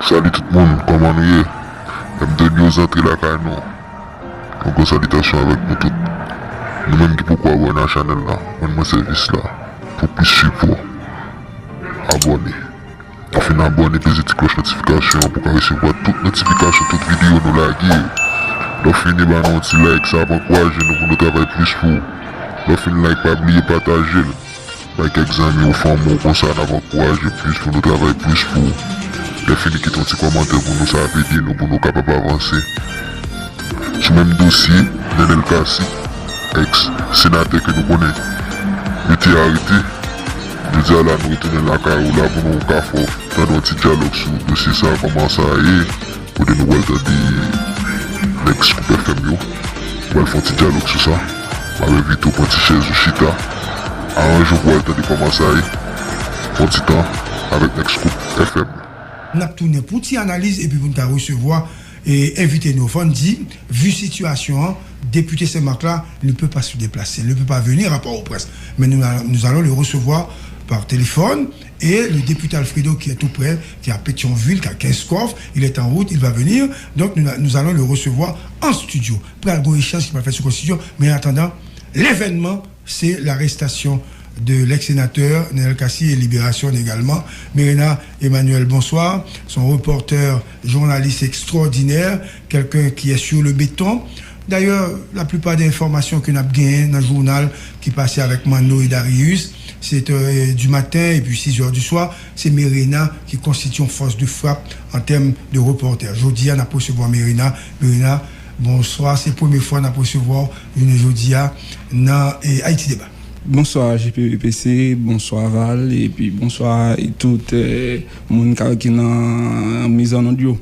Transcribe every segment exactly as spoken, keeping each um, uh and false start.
Salut tout moun, kòman nou ye? M T News antre lakay nou. Yon gwo salitasyon avèk nou tout. Nou menm ki poko abòne a chanèl la, mwen mwen sèvis la pou plis sipò. Abòne. Lè w fin abòne, peze ti klòch notifikasyon an pou w ka resevwa tout notifikasyon, tout videyo nou lage. Lè w fini, ba nou yon ti like, sa ap ankouraje nou pou nou travay plis pou ou. Lè w fin like, pa bliye pataje l. Bay kèk zanmi w, fanmi w, konsa n ap ankouraje plis pou nou travay plis pou ou. Lè fini kite yon ti kòmantè pou nou, sa ap ede nou pou nou kapab avanse. Sou menm dosye Nenel Cassy, èks senatè ke nou konnen, yo te arete. Jodi a la, nou retounen lakay ou la pou nou ka fè w tande yon ti dyalòg sou dosye sa, kòman sa ye. Kote nou pral tande nèg Scoop F M yo. Nou pral fè yon ti dyalòg sou sa. M ap envite w pran ti chèz ou chita. Aranje w pou w al tande kòman sa ye. Fè yon ti tan avèk nèg Scoop F M. N ap tounen pou ti analiz epi pou n ka resevwa e envite nou. Fò n di, vu sitiyasyon an, depite Senmak la ne peut pas se déplacer, ne peut pas venir à Port-au-Prince. Mais nous, nous allons le recevoir par téléphone. Et le député Alfredo, qui est tout près, qui est à Pétion-Ville, qui a quinze coffres, il est en route, il va venir. Donc, nous, nous allons le recevoir en studio. Pral gon échange ki pral fèt sou konstitisyon. Mais en attendant, l'événement, c'est l'arrestation de l'ex-sénateur Nenel Cassy et libération également. Merena Emmanuel, bonsoir. Son reporter, journaliste extraordinaire, quelqu'un qui est sur le béton. D'ailleurs, la plupart des informations que n ap genyen dans le journal qui passait avec Manno et Darius, c'est euh, du matin et puis six heures du soir, c'est Merena qui constitue une force de frappe en termes de reporter. Jodi a, n ap resevwa Merena. Merena, bonswa. Se premye fwa n ap resevwa w jounen jodi a nan eh, Haïti Débat. Bonswa G P V P C, bonswa Val, epi bonswa tout eh, moun ka- ki nan mizannonn yo.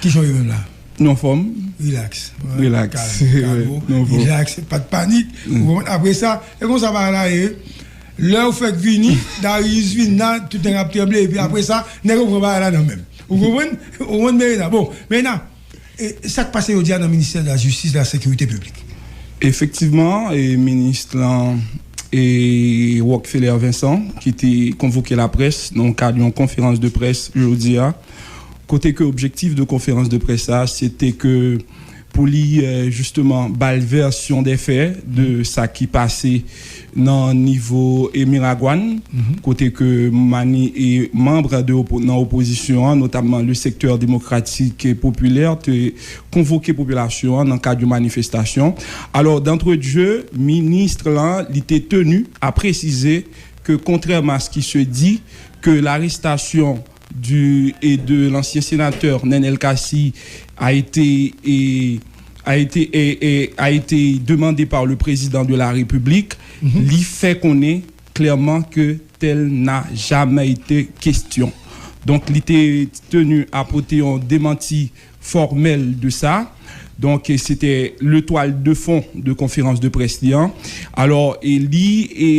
Kijan w ye menm la? Nou anfòm. Relax. Relax. Kalm, kalm, relax, pa t panik. Ou konprann? Apre sa, e konsa bagay la ye. Lè w fèk vini, Darius vin la, tout nèg ap tranble, epi apre sa, nèg yo pran bagay la nan men. Ou konprann? Ou konprann Merena? Bon, Merena, e, sa k pase jodi a nan ministè de la jistis, de la sekirite piblik? Efektivman, e, minis lan, e, Rockfeller Vincent, ki te konvoke laprès nan kad yon konferans de près jodi a, kote ke objektif de konferans de près sa, se te ke pou li, eh, jisteman, ba l vèsyon dè fè de sa ki pase nan nivo e Miragwàn, kote ke mani e manm de opo- nan opozisyon an, notamman le sektè demokratik e popilè, te konvoke popilasyon an nan kad yon manifestasyon. Alò, d'entrée de jeu, minis lan, li te tenu à préciser que, contrairement à ce qui se dit, que l'arrestation du, et de l'ancien sénateur Nenel Cassy a été, et, a été, et, et a été demandée par le président de la République, li fè konnen klèman ke tel n'a jamais été question. Donk, li te tenu à porter yon demanti fòmèl de sa. Donk, se te le twal de fon de konferans de près li an. Alò, e li e,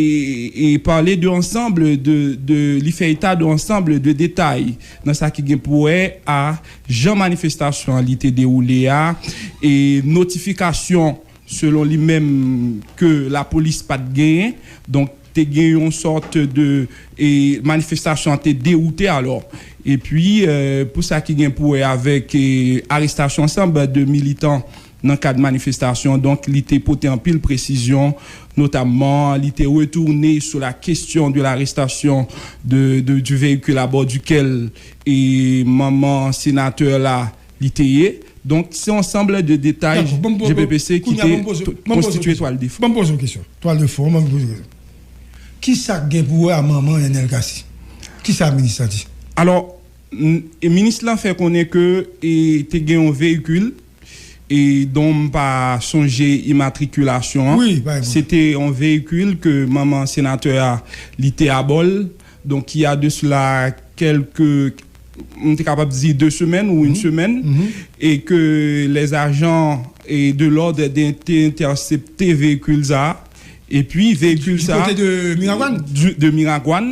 e pale de ansanm de, de, li fè eta de ansanm de detay nan sa ki gen pou wè a jan manifestasyon an li te dewoule a, e notifikasyon selon li menm ke lapolis pa t genyen. Donk, te gen yon sòt de e, manifestasyon an te dewoute alò. Epi, e, pou sa ki gen pou wè avèk e, arestasyon ansanm de militan nan kad manifestasyon, donk, li te pote anpil presizyon, notamman, li te retounen sou la kesyon de larestasyon de, de, du véhicule à bord duquel e, manman senatè la li te ye. Donk, se yon ansanm de detay Dakò, ban m po- G P P C ki kounye a, te ban m poze- to- ban m poze konstitye kesyon. Twal de fon. Ban m poze yon kesyon. Twal de fon, ban m poze yon kesyon. Kisa k gen pou wè a manman Nenel Cassy? Kisa minis la di? Alò, m- e minis lan fè konnen ke e, te gen yon veyikil e, don m pa sonje imatrikilasyon an. Wi, pa gen pwoblèm. Se te yon veyikil ke manman senatè a, li te abò l. Donk, il y a de cela quelques, m te kapab di de semèn ou une semaine, e ke les agents e, de l'ordre te entèsepte veyikil sa a. Epi, veyikil sa a, du côté de Miragwàn? Du- de Miragwàn.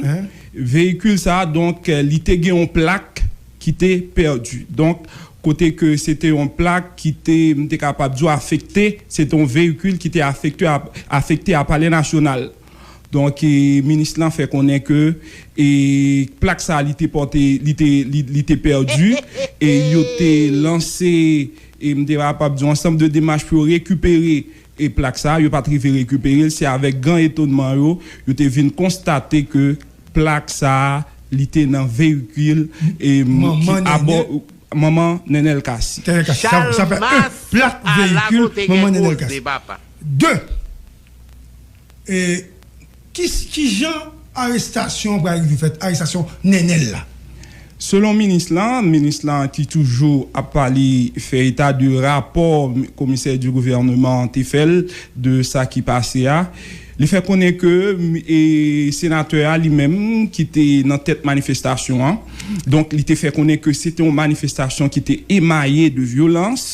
Veyikil sa a, donk, e, li te gen yon plak ki te pèdi. Donk, kote ke se te yon plak ki te, m te kapab di w, afekte, se te yon veyikil ki te afekte a, afekte a Palè Nasyonal. Donk, e, minis lan fè konnen ke, e, plak sa a li te pòte, li te, li, li te pèdi, e yo te lanse, e m te kapab di, yon ansanm de demach pou yo rekipere, e, plak sa a. Yo pa t rive rekipere l. Se avèk gran etonman yo, yo te vin konstate ke plak sa a, li te nan veyikil, e, m, ki abò, manman Nenel Cassy. Nenel Cassy. Sa, sa fè, en, plak veyikil manman Nenel Cassy. De, e, ki, ki jan arestasyon pral rive fèt, arestasyon Nenel la? Selon minis lan, minis lan ki toujou ap pale, fè eta de rapò komisè di gouvènman te fè l de sa ki pase a, li fè konnen ke, e, senatè a li menm ki te nan tèt manifestasyon an, donk li te fè konnen ke se te yon manifestasyon ki te emaye de vyolans,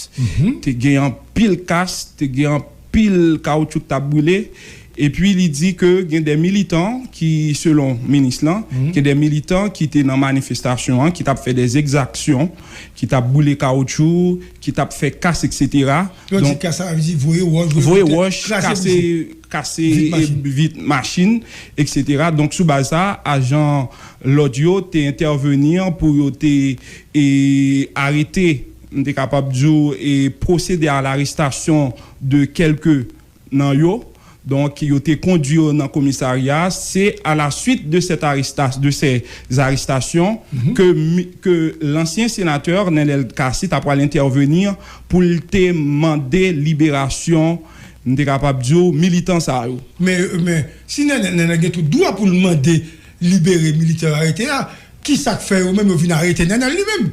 te gen anpil kas, te gen anpil kawoutchou k t ap boule. Epi li di ke gen de militan ki, selon minis lan, gen de militan ki te nan manifestasyon an, ki t ap fè de egzaksyon, ki t ap boule kawoutchou, ki t ap fè kas, etsetera. Lè w di kas, sa vle di voye wòch, voye wòch, kase, kase vit machin, etsetera. Donk, sou baz sa, ajan lòd yo te entèveni pou yo te, e, arete, m te kapab di w, e, pwosede a larestasyon de kèlke nan yo. Donk, yo te kondwi yo nan komisarya. Se à la suite de cette arrestation, de ces arrestations, ke mi, ke lansyen senatè Nenel Cassy ta pral entèveni pou l te mande liberasyon, m te kapab di w, militan sa yo. Men, men, si Nenel, Nenel gen tout dwa pou l mande libere militan yo arete a, ki sa k fè yo menm yo vin arete Nenel li menm?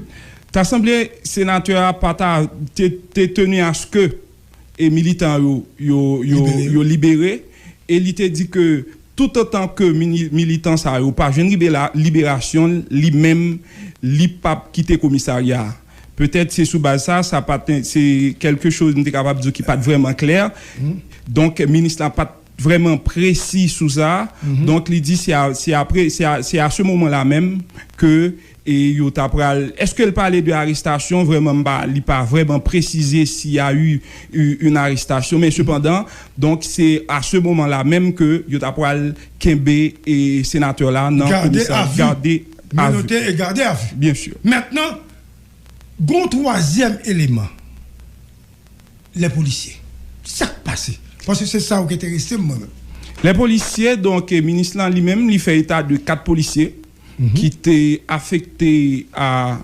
Ta sanble senatè a pa ta te, te tenu à ce que e militan yo, yo, yo, yo libere. E li te di ke toutotan ke mini, militan sa yo pa jwenn libera, liberasyon, li menm, li p ap kite komisarya a. Petèt se sou baz sa, sa pa t, se kèlke choz m te kapab di w ki pa t vrèman klè. Donk, minis la pa t vrèman presi sou sa. Donk, li di se a, se apre, se a, se a se moman la menm ke e yo ta pral, èske l pale de arestasyon? Vrèman, m pa, li pa vrèman presize s'il y a eu, eu une arrestation, men sepandan, donk, se a se moman la menm ke yo ta pral kenbe e senatè la nan komisarya, gade a vi. Menote e gade a vi. Byen si. Mentnan, gon twazyèm eleman. Lè polisye. Sa k pase? Paske se sa ou ki enterese m, mwen menm. Lè polisye, donk, e, minis lan li menm, li fè eta de kat polisye ki te afekte a,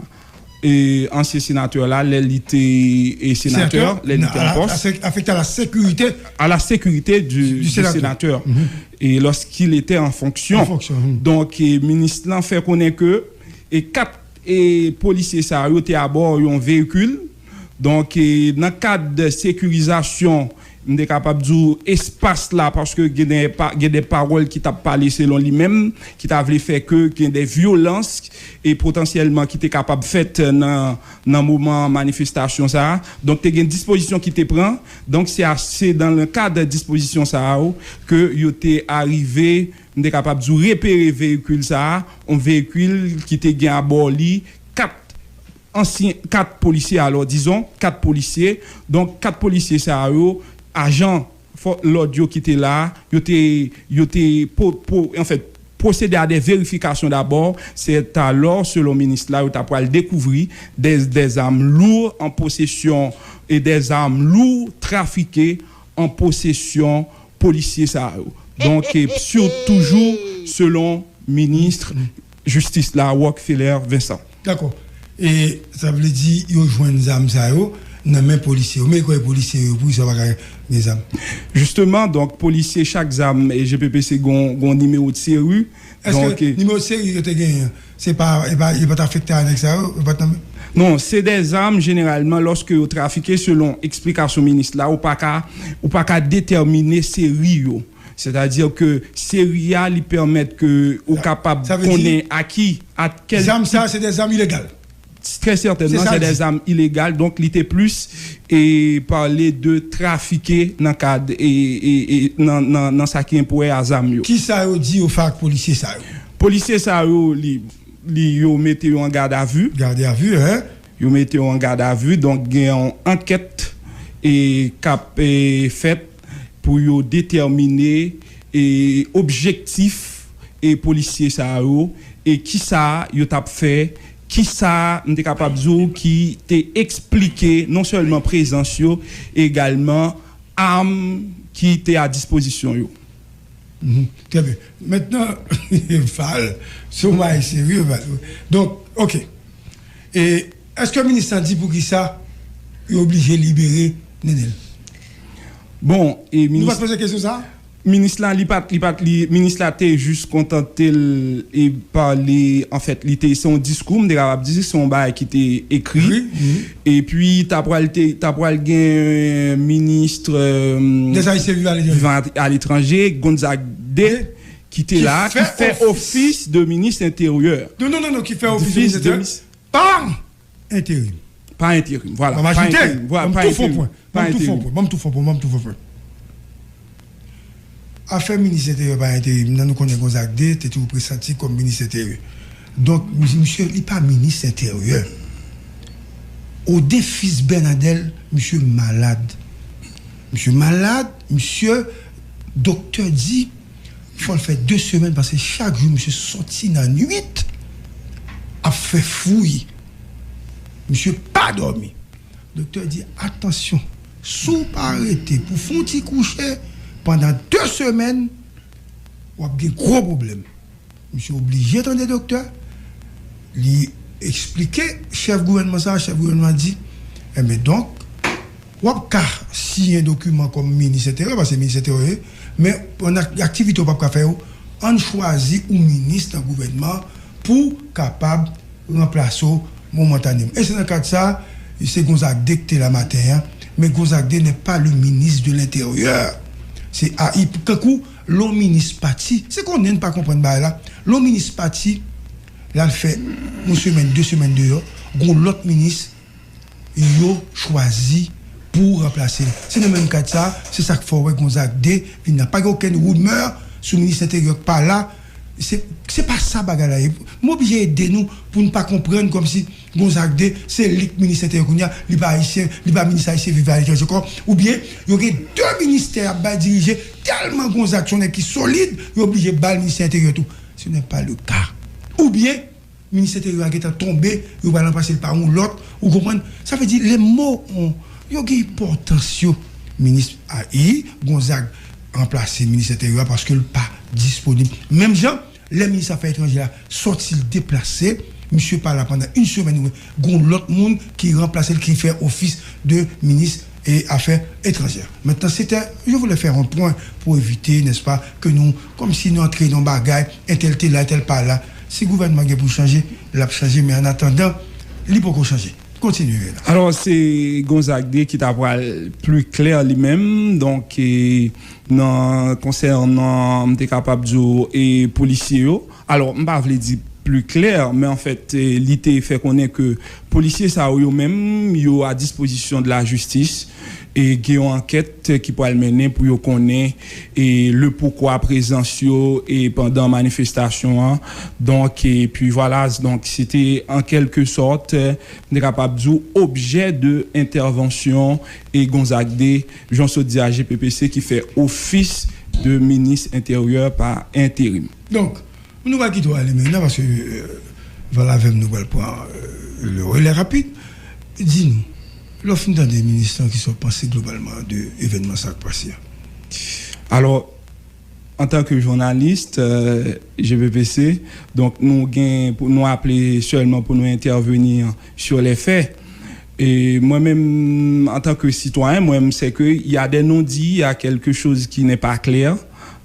e, ansyen senatè la, lè li te, e, senatè, lè li te an pòs. Afekte à la sécurité. À la sécurité du, du sénateur. Et lorsqu'il était en fonction. En fonction. Donk, e, minis lan fè konnen ke, e, kat, e, polisye sa yo te abò yon veyikil. Donk, e, nan kad sekirizasyon, m te kapab di w espas la, paske gen de pa, gen de pawòl ki t ap pale selon li menm, ki ta vle fè ke gen de vyolans, e potansyèlman ki te kapab fèt nan, nan moman manifestasyon sa a. Donk, te gen dispozisyon ki te pran. Donk, se a, se dans le cadre dispozisyon sa a ke yo te arive, m te kapab di w, repere veyikil sa a, yon veyikil ki te gen abò li kat ansyen, kat polisye, alò, dizon, kat polisye. Donk, kat polisye sa yo, ajan fò, lòd yo ki te la, yo te, yo te po, po, anfèt, pwosede a de verifikasyon dabò. C'est alors, selon minis la, yo ta pral dekouvri de, de zam lou an posesyon e de zam lou trafike an posesyon polisye sa yo. Donk, e, sou, toujou selon minis jistis la, Rockfeller Vincent. Dakò. E sa vle di yo jwenn zam sa yo nan men polisye yo. Men kote polisye yo, poukisa yo pa ka gen zam? Jisteman, donk, polisye, chak zam, e, G P P C gon, gon nimewo de seri. Èske nimewo de seri yo te genyen, se pa, e pa, yo pa t afekte a nèg sa yo, yo pa t nan men? Non, se de zam, jeneralman, lòske yo trafike, selon eksplikasyon minis la, ou pa ka, ou pa ka detèmine seri yo. Sètadi ke seri a, li pèmèt ke ou kapab konnen a ki, a kèl tip. Zam sa, se de zam ilegal. Trè sètènman, se de zam ilegal, donk li te plis, e, pale de trafike nan kad, e, e, e, nan, nan, nan sa ki gen pou wè a zam yo. Kisa yo di yo fè ak polisye sa yo? Polisye sa yo, li, li, yo mete yo an gadavi. Gadavi, en? Yo mete yo an gadavi, donk gen yon ankèt, e, k ap, e, fèt pou yo detèmine, e objektif e polisye sa yo, e kisa yo t ap fè, kisa m te kapab di w ki te eksplike non sèlman prezans yo, egalman am ki te a dispozisyon yo. Mhm. Très bien. Maintenant, Val, se yon bagay serye, Val. Donk, ok. E èske minis lan di poukisa yo oblije libere Nenel? Bon, e Nou pa minis, poze kesyon sa? minis la, li pa t, li pa t, li, minis la te jis kontante l e pale, anfèt, li te, se yon diskou, m te kapab di, se yon bagay ki te ekri. Ekri, mhm. Epi, ta pral te, ta pral gen minis, euh, Des Haïtiens vivant à l'étranger. Vivant à l'étranger, Gonzague deux, ki te Ki la, ki fè fè ofis. Ofis de minis enteryè. Non, non, non, non, ki fè ofis de Ofis minis de enteryè minis- pa enteryè. Pa enterim, vwala. Ban m Pa ajoute, enterim, vwala, ban m pa tou fè yon enterim, pwen. pa Ban m tou fè yon enterim. Pwen, ban m tou fè yon pwen, ban m tou fè yon pwen. Afè minis enteryè pa enterim nan, nou konnen Gonzague deux te toujou presanti kòm minis enteryè. Donk, misye, li pa minis enteryè. Odin, fis Bernadel, misye malad. Misye malad, misye, doktè di, fò l fè de semèn, paske chak jou misye soti nan nwit, ap fè fouy. Misye pa dòmi. Doktè di, atansyon, si w pa rete pou fè yon ti kouche pandan de semèn, w ap gen gwo pwoblèm. Misye oblije tande doktè, li eksplike chèf gouvènman sa, chèf gouvènman di, enben donk, w ap ka siyen dokiman kòm minis enteryè, paske minis enteryè, men pandan aktivite w p ap ka fè yo, ann chwazi yon minis nan gouvènman pou kapab ranplase w momantaneman. E se nan kad sa, se Gonzague deux ki te la maten an, men Gonzague deux n'est pas le ministre de l'Intérieur. Se a, kankou, lè yon minis pati, se konnen n pa konprann bagay la, lè yon minis pati, l al fè yon semèn, de semèn deyò, gon lòt minis, yo chwazi pou ranplase l. Se nan menm kad sa, se sa k fè w wè Gonzague deux vin la. Pa gen okenn rimè sou minis enteryè k pa la. Se, se pa sa bagay la ye. M oblije ede nou pou n pa konprann kòmsi Gonzague deux, se li k minis enteryè kounye a, li pa ayisyen, li pa minis ayisyen viv aletranje ankò. Oubyen, yo gen de ministè y ap bay dirije, tèlman Gonzague se yon nèg ki solid, yo oblije ba l ministè enteryè tou. Ce n'est pas le cas. Oubyen, minis enteryè a gentan tonbe, yo pral ranplase l pa yon lòt, ou konprann? Sa vle di, les mots ont, yo gen enpòtans yo. Minis a, e Gonzague ranplase minis enteryè a paske l pa disponib. Menm jan, lè minis afè etranjè a sòti, l deplase, misye pa la pandan yon semèn, gon lòt moun ki ranplase l, ki fè ofis de minis e afè etranjè. Maintenant, c'était, je voulais faire un point pour éviter, n'est-ce pas, que nous, comme si nous entrions dans bagay, entèl te la, entèl pa la. Si gouvènman gen pou chanje, l ap chanje, men an atandan, li poko chanje. Kontinye, Bernard. Alò, se Gonzague deux ki ta pral pli klè li menm, donk, e, nan, konsènan, m te kapab di w, e, polisye yo. Alò, m pa vle di pli klè, men anfèt, e, li te fè konnen ke polisye sa yo, yo menm, yo a dispozisyon de la jistis, e gen yon ankèt ki pral mennen pou yo konnen, e, le poukwa prezans yo, e, pandan manifestasyon an. Donk, epi vwala, donk, se te an kèlke sòt, e, m te kapab di w, objè de entèvansyon, e, Gonzague deux, jan w sot di a, G P P C, ki fè ofis de minis enteryè pa enterim. Donk, nou pral kite w ale mentnan, paske, euh, Val avè m, nou pral pran, euh, le relè rapid. Di nou, lè w fin tande minis lan, kisa w panse globalman de evènman sa k pase a? Alò, antanke jounalis, euh, G P P C, donk, nou gen pou nou aple sèlman pou nou entèveni sur les faits. E mwen menm, antanke sitwayen, mwen, m sè ke y a des non-dits, y a quelque chose qui n'est pas clair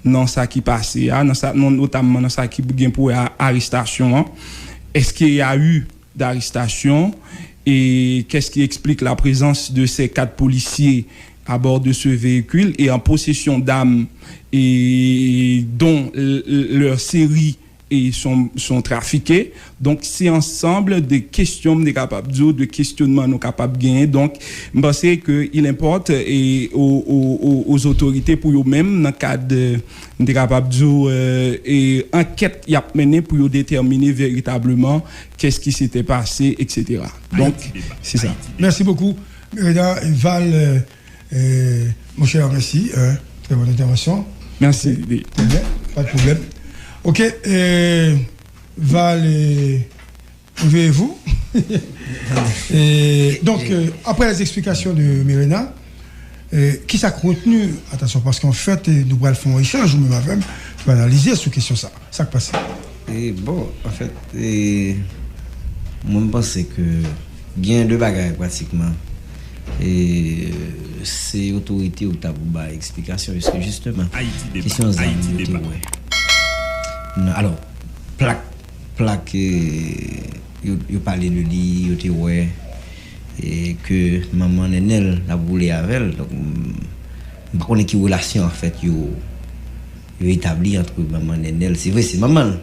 nan sa ki pase a, nan sa, non, notamman nan sa ki gen pou wè a arestasyon an. Est-ce qu'il y a eu d'arrestation? Et qu'est-ce qui explique la présence de ces quatre policiers à bord de ce véhicule et en possession d'armes et dont l- l- leur série et sont, sont trafiquées? Donc, c'est ensemble de questions, m te kapab di w, de kesyonman nou kapab genyen. Donk, m panse ke il importe e o, o, o, aux autorités pou yo menm, nan kad, euh, m te kapab di w, euh, e ankèt y ap mennen pou yo detèmine veritableman qu'est-ce qui s'était passé, et cetera. Donk, se sa. Merci beaucoup. Mereda, Val, euh, euh, mon cher, merci. Hein, très bonne intervention. Merci. Très bien, pas de problème. Ok, euh, Val, euh, réveillez-vous. Et donc, euh, après les explications de Mirena, euh, qui ça retenu, attention, parce qu'en fait, euh, nous allons faire un échange, ou même avec, pour analyser cette question-là. Ça qui passe. E bon, anfèt, e, mwen m panse ke gen de bagay pratikman e se otorite yo ki ta pou bay eksplikasyon, piske jisteman, kesyon zam yo te wè. Non, alò, plak, plak, e, yo, yo pale de li, yo te wè, e ke manman Nènèl t ap woule avè l. Donk, m, m pa konnen ki relasyon, anfèt, yo, yo etabli ant manman Nènèl. Se vre, se manman l.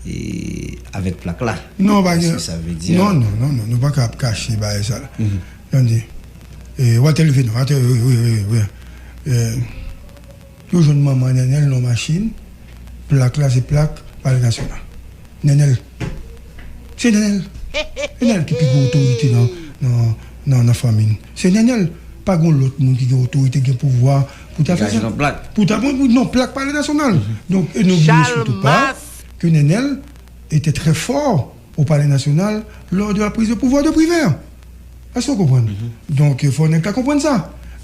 E avèk plak la. Non, pa gen. Sa vle di. Non, non, non, non, nou pa ka ap kache bagay sa la. Tande. E, Walter leve non, Walter, wi, wi, wi, wi. E, yo jwenn manman Nènèl nan machin, plak la se plak Palè Nasyonal. Nènèl. Se Nènèl. Nènèl ki pi gwo otorite nan, nan, nan, nan fanmi n. Se Nènèl. Pa gen lòt moun ki gen otorite, gen pouvwa pou ta fè sa. Pou ta pran non plak Palè Nasyonal. Donk, e nou bliye sitou pa ke Nènèl était très fort au Palais National lors de la prise de pouvoir de Privert. Èske w konprann? Donk, fò nèg ta konprann sa.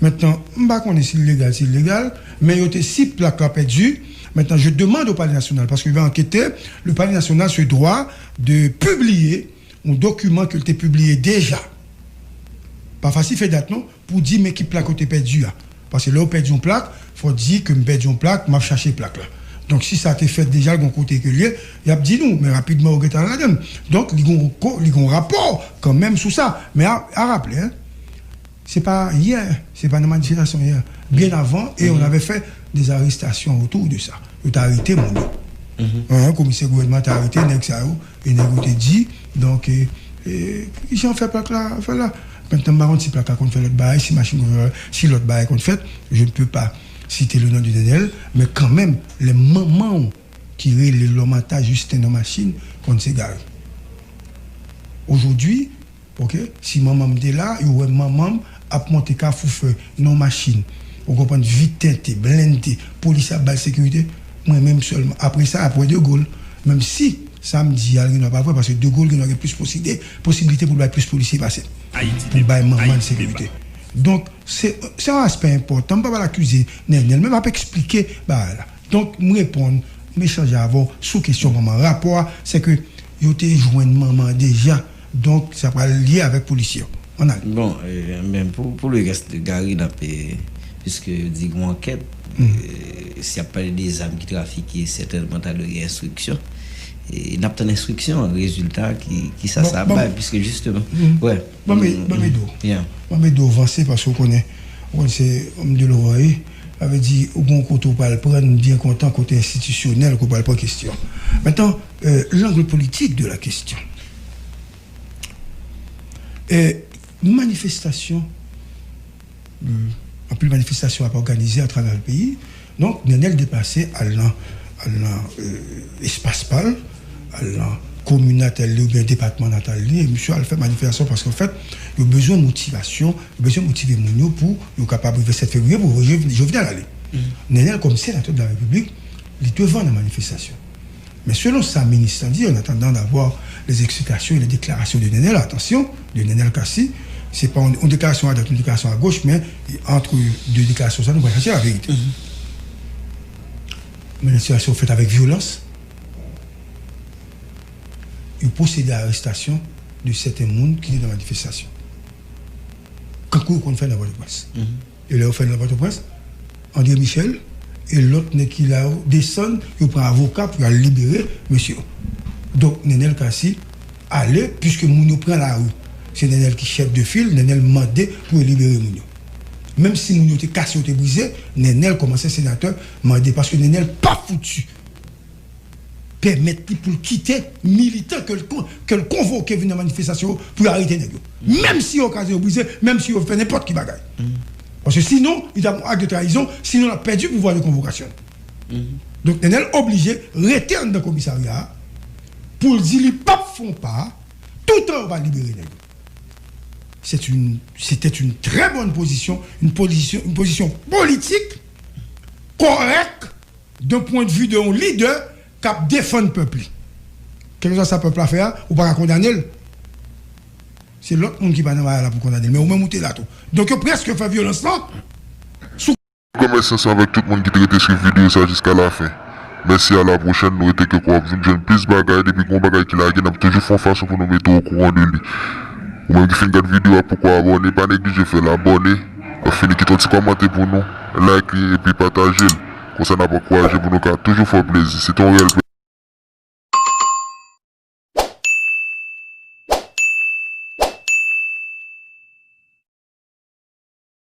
Mentnan, m pa konnen si l legal, si l legal, men yo te si plak la pèdi. Maintenant, je demande au Palais National, parce que je vais enquêter, le Palais National se doit de publier un document que te publié déjà. Pa fasil fè dat non, pou di men ki plak ou te pèdi a. Paske lè w pèdi yon plak, fò w di ke m pèdi yon plak, m ap chache plak la. Donk si sa te fèt deja, l gon kote ke l ye, y ap di nou, men rapidman yo gentan al ladan l. Donk li gon, li gon rapò kanmenm sou sa. Men a, a raple, en, se pa yè, se pa nan manifestasyon yè. Byen avan, e on avait fait des arrestations autour de ça. Yo te arete moun yo. Komisè gouvènman te arete nèg sa yo. E nèg yo te di, donk, e, e, kijan fè plak la, fè la. Mentnan, m pa konn si plak la konn fè lòt bagay, si machin konn fè, si lòt bagay konn fèt, je ne peux pas citer le nom de Nènèl, men kanmenm, lè manman w ki rele Lòmata Jisten nan machin, konn se Gary. Ojodwi, ok, si manman m te la, yo wè manman m ap monte Kafou Fè nan machin. Ou konprann, vit tente, blende, polis ap ba l sekirite, mwen menm sèlman. Apre sa, ap wè De Gaulle. Menm si sa m di a, l gendwa pa vre, paske De Gaulle gendwa gen plis poside, posibilite pou l bay plis polisye pase m. Pou l bay manman l sekirite. Donk, se, se yon aspè enpòtan. M pa pral akize Nènèl, men m ap eksplike bagay la. Donk, m reponn, m echanje avè w sou kesyon manman. Rapò a, se ke yo te jwenn manman an deja. Donk, sa pral lye avèk polisye yo. Ann ale. Bon, e, men pou, pou le rès de Gary, n ap, e, piske yo di gon ankèt, e, si y ap pale de zam ki trafike, sètènman ta dwe gen enstriksyon. E n ap tann enstriksyon, rezilta ki, ki sa sa ap bay, piske jisteman. Wè. Ban m, ban m ede w. Ban m ede w vanse, paske w konnen, ou konn se òm de lwa w ye. Sa vle di, ou gon kote w pral pran, m byen kontan kote enstitisyonèl ke w pral pran kesyon. Mentnan, e, l'angle politique de la question. E, manifestasyon, e, anpil manifestasyon ap òganize atravè le peyi. Donk, Nènèl deplase al nan, al nan, e, espas pa l, al nan komin natal li oubyen depatman natal li, e misye al fè manifestasyon paske, anfèt, yo bezwen motivasyon, yo bezwen motive moun yo pou yo kapab rive sèt fevriye pou Jovenel ale. Nènèl, kòm senatè de la Repiblik, li devan nan manifestasyon. Men selon sa minis lan di, en attendant d'avoir les explications et les déclarations de Nènèl, attention, de Nènèl Cassy, se pa yon, yon deklarasyon adwat, yon deklarasyon agoch, men ant de deklarasyon sa, nou pral chache laverite. Men sitiyasyon fèt avèk vyolans, yo pwosede a arestasyon de sèten moun ki te nan manifestasyon. Kankou yo konn fè nan Pòtoprens. E lè yo fè l nan Pòtoprens, André Michel e lòt nèg ki la yo desann, yo pran avoka pou y al libere mesye yo. Donk, Nènèl Cassy ale, piske moun yo pran lari. Se Nènèl ki chèf de fil, Nènèl mande pou yo libere moun yo. Menm si moun yo te kase, yo te brize, Nènèl, kòman se senatè, mande, paske Nènèl pa fouti pèmèt li pou l kite militan ke l, ke l konvoke vin nan manifestasyon yo pou yo arete nèg yo. Menm si yo kraze, yo brize, menm si yo fè nenpòt ki bagay. Paske sinon, li t ap yon ak de trayizon, sinon l ap pèdi pouvwa de konvokasyon l. Donk, Nènèl oblije rete anndan komisarya a pou l di li p ap fè yon pa, toutan yo pa libere nèg yo. C'est une, c'était une très bonne position, une position, une position politique kòrèk, d'un point de vue de yon lidè k ap defann pèp li. Kèlkeswa sa pèp la fè a, ou pa ka kondane l. Se lòt moun ki pa nan bagay la pou kondane l, men ou menm ou te la tou. Donk yo prèske fè vyolans lan sou. Gwo mèsi ansanm avèk tout moun ki te rete swiv videyo sa jiska lafen. Mèsi, a la pwochèn, nou rete ke kwa w ap vin jwenn plis bagay, depi gen yon bagay ki lage, n ap toujou fè yon fason pou nou mete w okouran de li. Ou menm ki fin gad videyo a, poukwa abòne, pa neglije fè l, abòne, lè w fini kite yon ti kòmantè pou nou, like li epi pataje l. Konsa n ap ankouraje pou nou ka toujou fè w plezi. Se te yon rèl